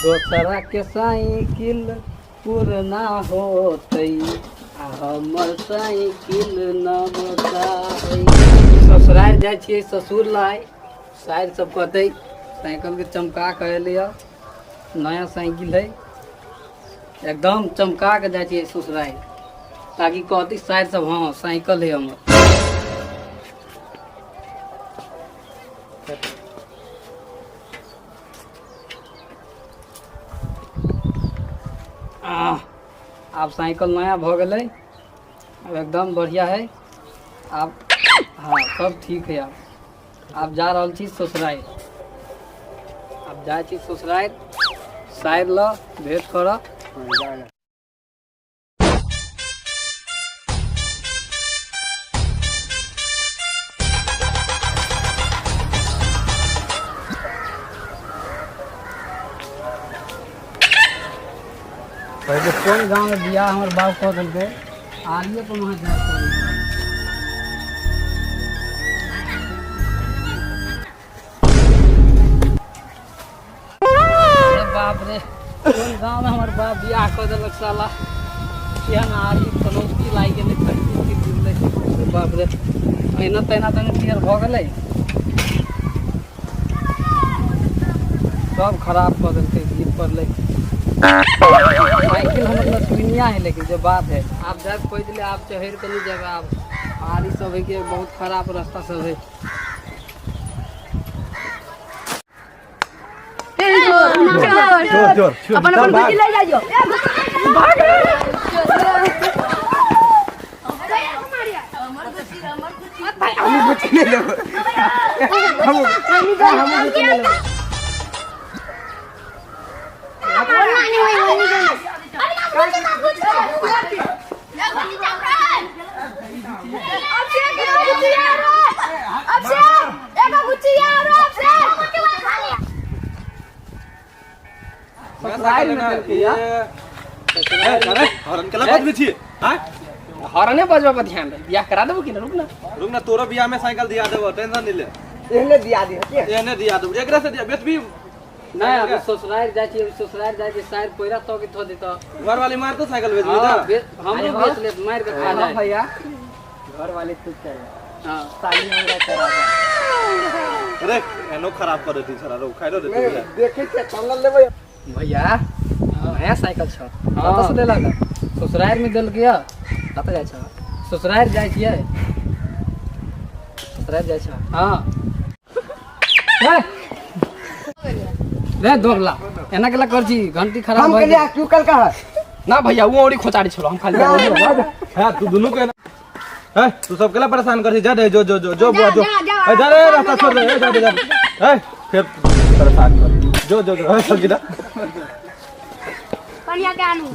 दोसरा के साइकिल पुरना होतै आ हमर साइकिल नवका है। ससुरारि जाइ छियै, ससुर लाय सारि सब कहतै साइकिलके चमका के एलै, नया साइकिल है। एकदम चमका के जाइ छियै ससुरारि ताकि कहतै सारि सब, हँ साइकिल है हमर। आह, आब साइकिल नया भऽ गेलै, आब एकदम बढ़िया है आब। हाँ, सब ठीक है आब। आब जा रहल छी ससुरारि, आब जाइ छी ससुरारि, साइर लऽ भेंट करऽ। पहिले कोन गाँवमे बियाह हमर बाप कऽ देलकै, आरिये पर वहाँ जाय पड़ै। अरे बाप रे, कोन गाँव में हमर बाप बियाह कऽ देलक साला? केहन आरी पनौती लागि गेलै, खरीद गिरलै। अरे बाप रे, एना तेना तनी टेढ़ भऽ गेलै, सब खराब कऽ देलकै, गिर पड़लै साइकिल हमर। लक्ष्मीनिया है, लेकिन जे बात है, आब जायब पैदले, आब चढ़ि कऽ नहि जायब आब। आरी सब है कि बहुत खराब रास्ता सब है। चोर चोर, अपन अपन गुच्ची ले जाइयो। हम गुच्ची ले लेबै, हम गुच्ची ले लेबै। हरन केला बजबै छी? आँय? हरने बजबा पर ध्यान दे, बियाह करा देबो कि ना? रुक ना। रुक ना, तोरो बियाह में साइकिल दिया देबो, टेंशन नहीं ले। एहने दिया दी के एहने दिया देबो, एकरा से दिया बेचबी। नहीं, अभी ससुराल जाइ छी, अभी ससुराल जाइ छी, साइड पैरा तो के थो देतो। घर वाली मारतो, साइकिल बेचबी। हाँ, त हमरो बेच लेत, मार के खा जाए। भैया, घर वाले तू चल। हाँ। साली हमरा करा दे। अरे एनो खराब कर देती छरा रो खाइलो देती। देखे के चलल लेबै। भैया, नया साइकिल छ, कतऽ से देलक? ससुराल में देलक यऽ। कतऽ जाइ छ? ससुराल जाइ छियै। ससुराल जाइ छ? हाँ। ए, रे दोगला, एना केला कर छी? घंटी खराब हम भऽ कहलियै गेल। तू कल कह ना भैया, वो औरी खोचारी छलो, हम खाली। हां, तू दुनू के ए, तू सब केला परेशान कर छी? जा दे, जो जो जो जो बुआ जो। जा, जा। ए, जा रे, रास्ता छोड़ दे। ए, जा दे, जा दे। ए, फिर परेशान कर, जो जो जो। ए, चल गिरा। पनिया के आनू।